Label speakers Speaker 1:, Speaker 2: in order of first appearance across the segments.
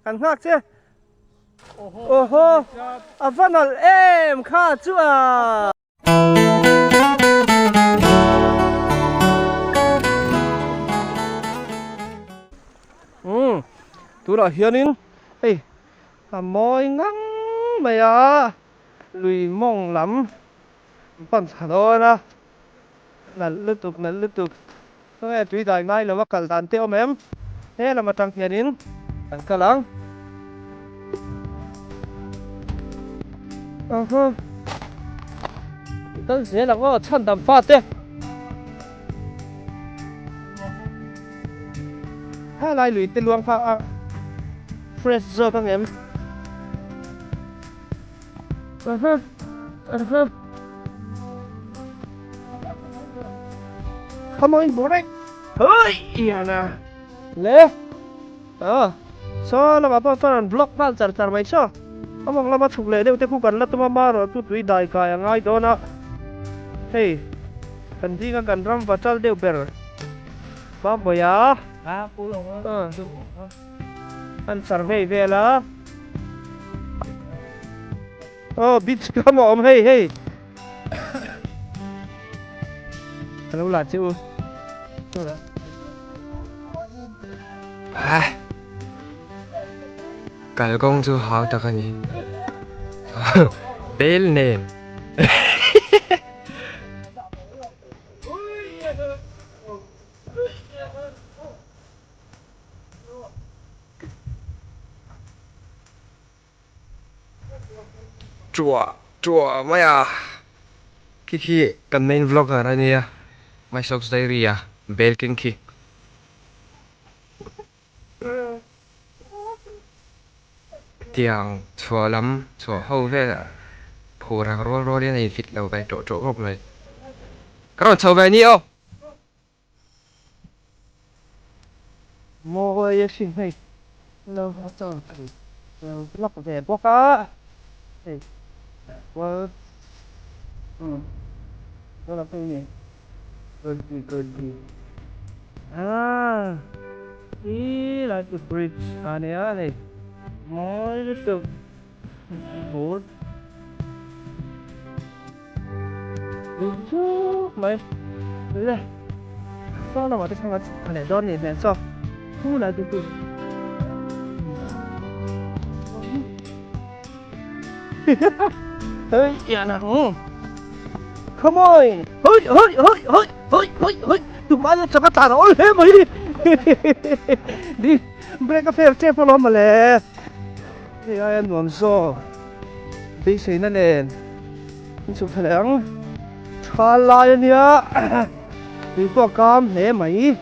Speaker 1: Kan nghak che. Oho, a va nalh em kha chu a. Umm, tunah hianin hei a mawi ngang mai a, lui mawng lam an pan thla dawn a, nalh lutuk nalh lutuk. Khawnge tui dai ngai lo a kal dan te awm em? He lam atang hianin kan kal ang. Aha. Kal zel ang aw chhan dam fa te. Ha lai lui te luang kha a fresh zawk ang em? Aha. Aha. Come on break hei iana le a saw lamah pawh chuan an block nghal char char mai saw a mawng lama chhuk leh deuh te khu kan la tum a marawh chu tui dai kai a ngai dawn a hei kan zinga kan ram va chal deuh ber Mamawia an survey vel a. Aw beach kha maw awm hei hei ka lo la che u
Speaker 2: Ah kalkawng chu hau tak a ni bel nen Chua chua mai a khi khi kan main vlogger a nia my socks diary a bel keng khi. Tiang chhuah lam chhuah ho vel phur ang rual rual in a in fit lo ve tawh tawh khawp mai. Ka rawn chho ve ni aw.
Speaker 1: Mawi a hrin hei lo chuan lo vlog ve bawk a hei kual umm tunah pawh hi gurgi gurgi aaa khi lai chu bridge a nia hei mawi lutuk bur. Mai le saw lamah te khan kan chhuk leh dawn nih hmel chaw thu lai chu chu hei ian ang come on hoi hoi hoi hoi hoi hoi hoi tumah hian chak a tlan a awl hle mai ni break a fail tep alawm mawle hei aia nuam zawk beiseina nen. An chhuk thla leh ang. Tha lai a nia. Tui pawh a kam hle mai.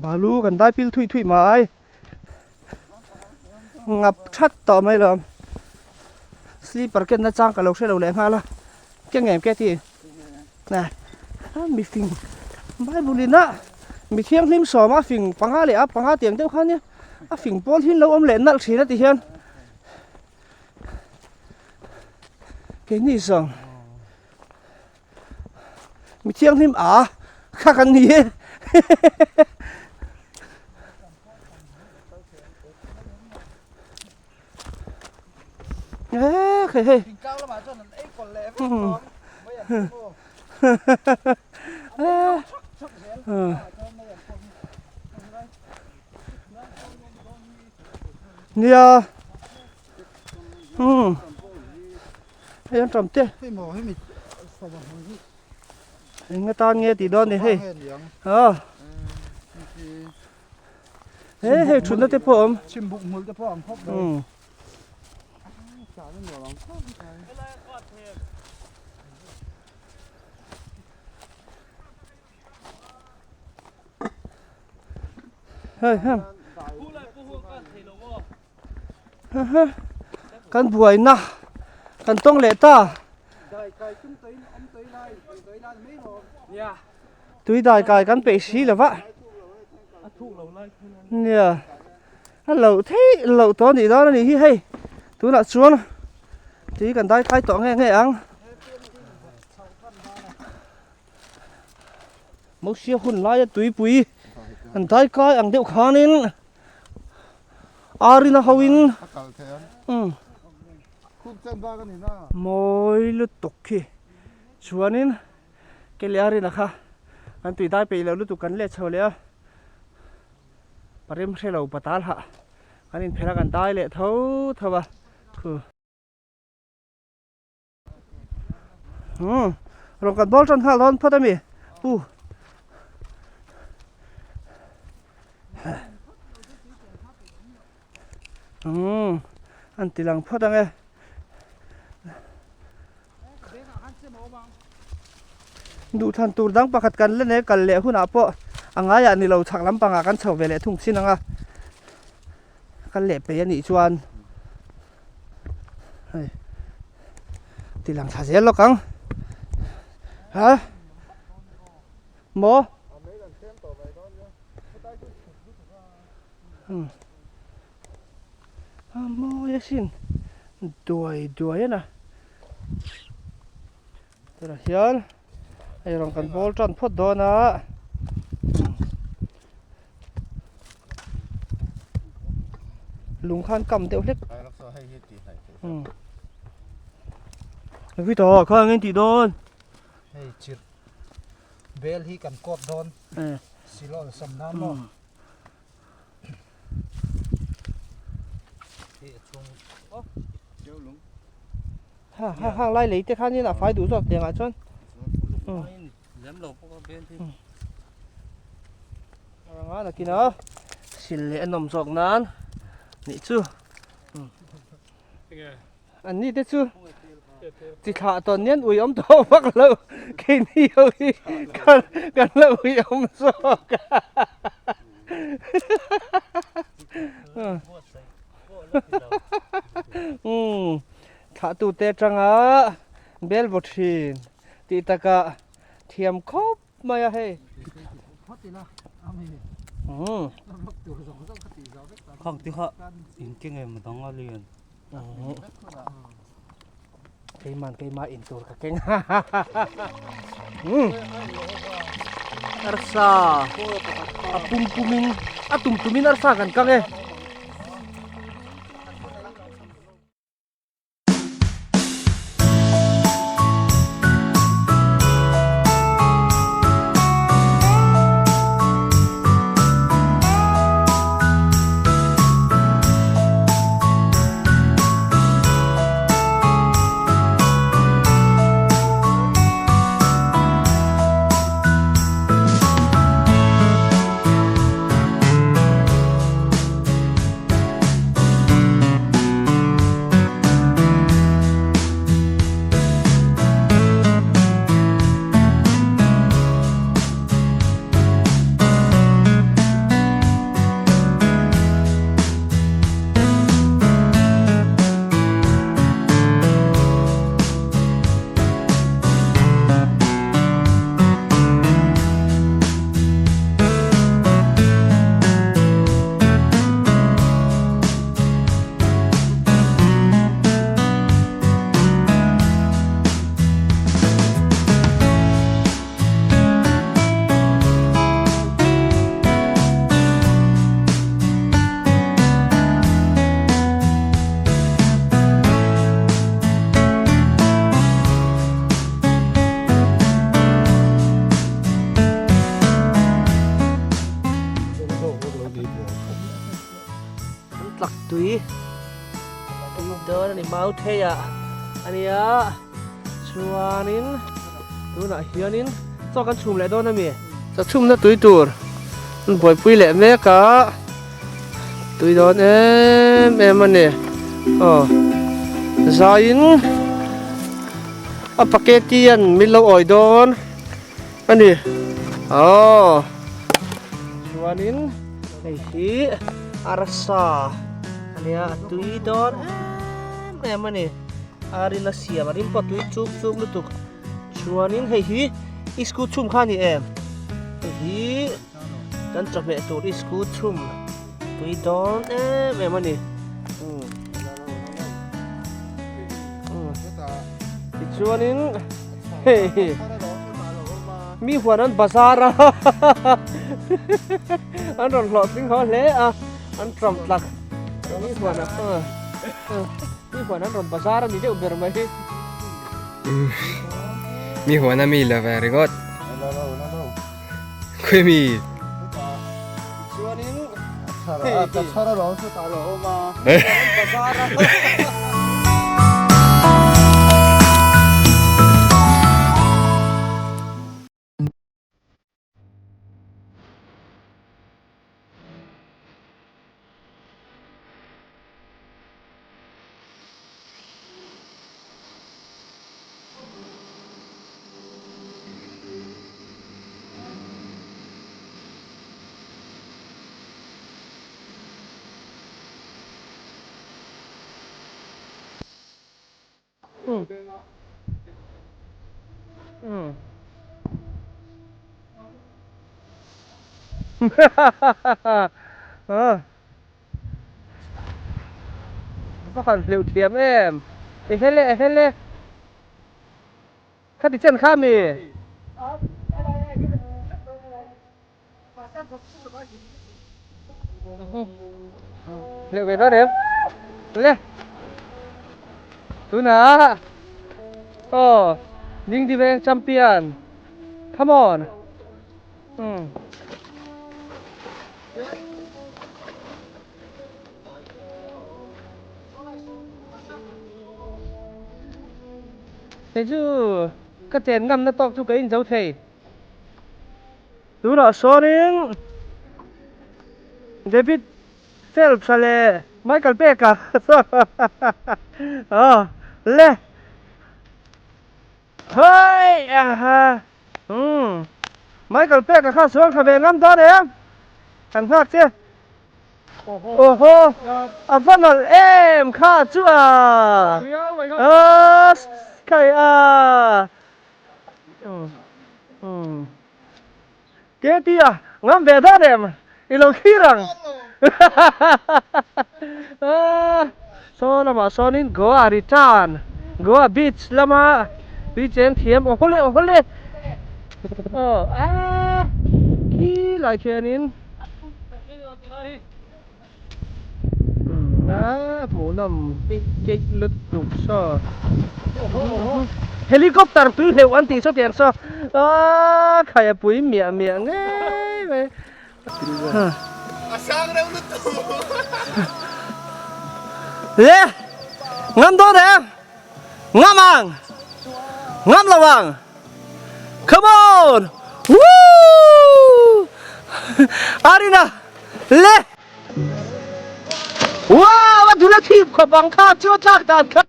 Speaker 1: Balu kan dai pil thui thui mai. Ngap that tawh mai lo. Sleeper ken na chang ka lo hre lo leh nghal a. Ke ngem ke ti. Nè mi fing Bible in a mi thianghlim sawm a fing panga leh a panga tiang deuh kha nia a fing pawl hi an lo awm leh nalh thin a ti hian keini zawng mi thianghlim a kha kan ni e Ê khei hei. Nia. Hmm. Hei an tam te. Eng atan nge tih dawn ni hei. Ha. He hei thutna te pawh a awm.
Speaker 3: Chhimbuk hmul te pawh ang khawp mai.
Speaker 1: Hei hei. Kan buaina kan tawng leh ta. Tui dai kai kan peih si lo va. Nia a loh theih loh tawh a nih dawn a nih hi hei tunah chuan tui kan dai kai tawh nge nge ang. Mosia hun laia tuipui an dai kai ang deuh khanin Arina hoin mawi lutuk khi chuanin ke leh Arina kha kan tui dai peih loh lutuk kan let chho leh a parem hre lo patal hah kan inphelh a kan dai leh tho tho a khu. Umm rawn kan bawl tan nghal dawn phawt a mi pu umm an ti lang phawt ang e duhthlan tur dang pakhat kan la nei kal leh hunah pawh a ngaiah ni lo chhak lampangah kan chho ve leh thung chin ang a kal leh peih a nih chuan. Hei ti lang thla zel lawk ang ha maw a mawi asin duai duai a na tunah hian hei rawn kan bawl tan phawt dawn a. Lung khan kam deuh hlek. Vito kha ngin ti dawn.
Speaker 3: Hei chirh bel hi kan kawt dawn. Silol sam nan maw.
Speaker 1: Ha ha hang lai lei te khanin a fai duh zawk tiangah chuan.
Speaker 4: Lem lo pawh a bel hi.
Speaker 1: Ranga nakin a sil leh a nawm zawk nan nih chu. An ni te chu chi thlah tawn hian ui awm tawh vak lo keini ho hi kan la ui awm zawk a. Umm thlah tute atanga bel vaw thin. Tih takah thiam khawp mai a hei.
Speaker 4: Khang te kha in ke nge maw dang a lian.
Speaker 1: Keiman keimah in tur ka keng. Arsa a pum pumin a tum tumin arsa kan kang e. An tlak tui tui dawn a ni mau thei ah a nia chuanin tunah hianin chaw kan chhum leh dawn a mi chaw chhumna tui tur an buaipui leh mek a tui dawn em em a ni aw zaiin a paketi an min lo awi dawn. A ni aw chuanin hei hi arsa a nia a tui dawn em em a ni arin a siam a rim pawh a tui chuk chuk lutuk chuanin hei hi iskut chhum kha a ni em hei hi kan chawhmeh tur iskut chhum tui dawn em em a ni tichuanin hei. Mi huan an bazar a an rawn hlawhtling haw hle a an tram tlak mi huan a mi huan an rawn bazar a ni deuh ber mai.
Speaker 2: Mi huan a mi la ve ringawt. Khawi mi?
Speaker 1: Chuanin
Speaker 3: Ka chhar alawm chutah lo awm a.
Speaker 1: Bazar a. Va han hleuh thiam em. I hel e, i hel e. Khati chen kha mi. Hleuh ve dawn em? Le. Tunah aw Dingdi Veng champion. Come on. Umm. Kei chu ka chen ngamna tawk chu ka inzo thei. Tunah sawnin David Phelps-a leh Michael Peck-a aw le Hei aha umm Michael Peck-a kha sual tha ve ngam dawn em? Kan nghak che. Awhaw a va nalh em kha chu a aaa khai a umm Katie a ngam ve dawn em i lo thlir ang aaa saw lamah sawnin Goa return Goa beach lama tui cheng thiam aw hawle aw hawle aw aaa khilai khianin. A hmuhnawm keih keih lutuk saw helicopter tui hleuh an tih saw tiang saw aaa khai a pui miah miah ngei mai
Speaker 3: a sang reuh lutuk
Speaker 1: le ngam dawn em ngam ang ngam lo ang. Come on! Woo! Arina! Le! Wow! A dul a thip khawp ang kha chu a tlak dan kha.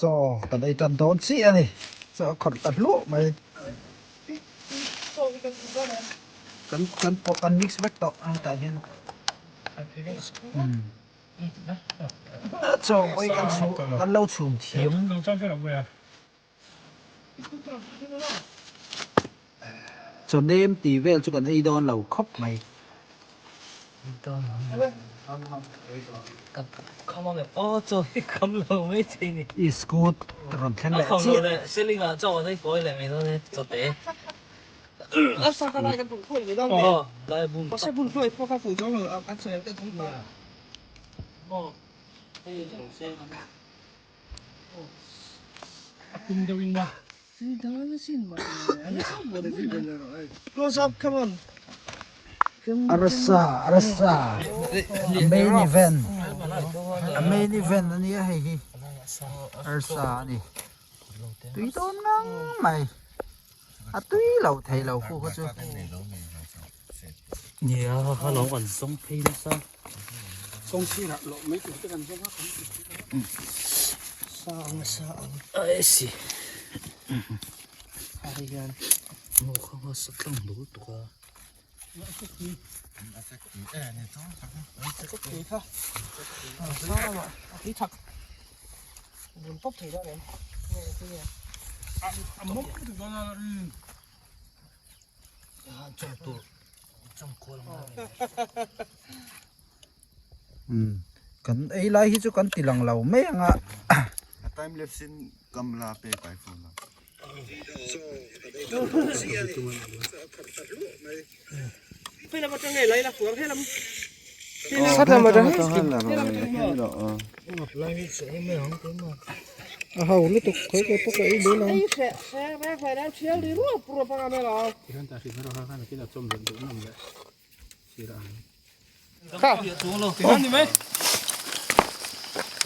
Speaker 3: Chaw kan ei tan dawn chiah a ni. Chaw a khawrh ta hluah mai. Kan kan pawh kan mix vek tawh a hetah hian. Chaw pawh hi kan chhum kan lo chhum thiam. Chaw nem tih vel chu kan ei dawn lo khawp mai. I scoot rawn thleng leh chiah. Arsa arsa a main event a main event a nia hei hi arsa a ni tui dawn ngang mai a tui lo thei lo khu kha chu.
Speaker 4: Nia kha lo kan zawng phei nasa.
Speaker 1: Kawng sirah loh mai tur te kan zawng a kan ti sa ang sa ang.
Speaker 4: Ai si.
Speaker 1: Hari hian
Speaker 4: Mo kha nga sa tlang dul tuk a.
Speaker 1: Tui kha. Sa lama a tui thak. Bun pawp thei dawn em.
Speaker 3: A mawk lutuk dawn a. Kan ei lai hi chu kan ti lang lo mai ang a.
Speaker 5: A time lapse in kamla pek ai phone a.
Speaker 1: A ho lutuk khawi khawi pawh ka ei dawn ang.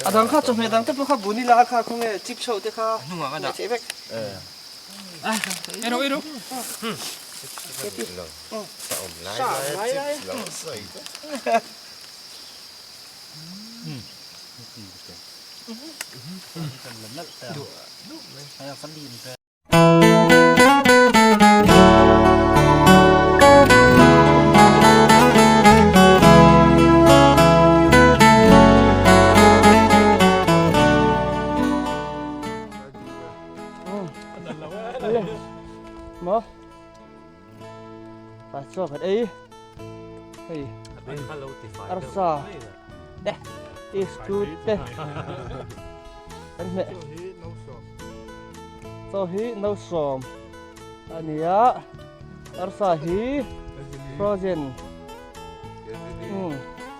Speaker 1: A dang kha chawhmeh dang te pawh kha bun ila kha khawnge chip chho te kha hnungah cheh vek. Maw a chaw kan ei hei arsa te iskut te kan hmeh chaw hi no sawm a ni a arsa hi frozen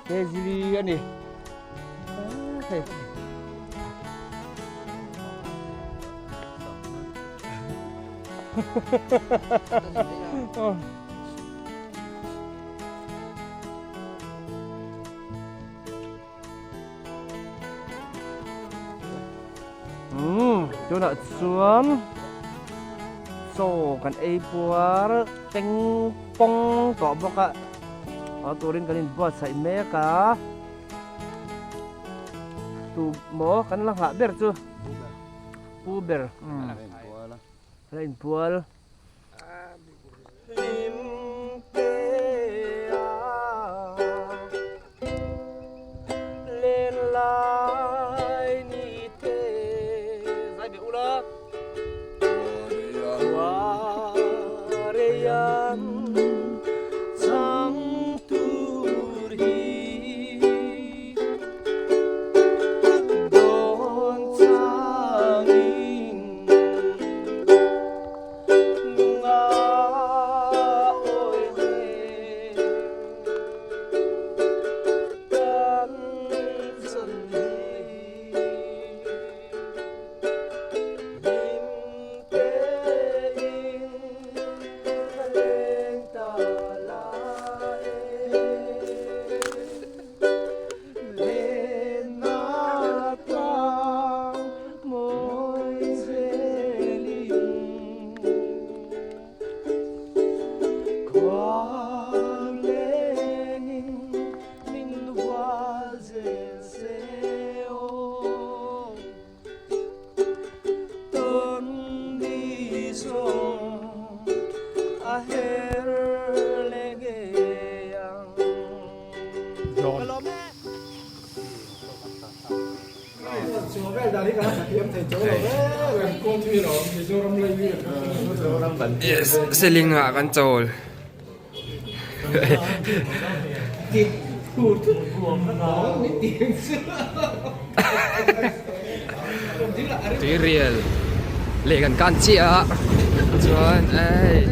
Speaker 1: kg li a ni hei. Umm tunah chuan chaw kan ei puar teng pawng tawh bawk a haw turin kan inbuatsaih mek a tu maw kan la nghah ber chu pu ber. La inpual.
Speaker 2: Yes, seling ah kan chawl. Tuirial leh kan kan chiah a chuan ei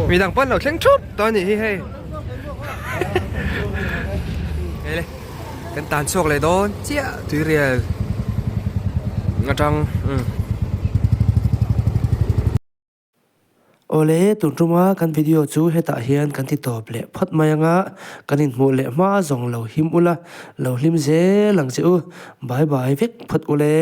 Speaker 2: midang pawn lo thleng thup tawh a nih hi hei hei le kan tan chhuak leh dawn chiah tuirial atang umm.
Speaker 1: Awle, tun tuma kan video chu hetah hian kan ti tawp leh phawt mai anga, kan inhmuh leh hma zawng lo him ula, lo hlim zel ang che u, bye bye vek phawt ule.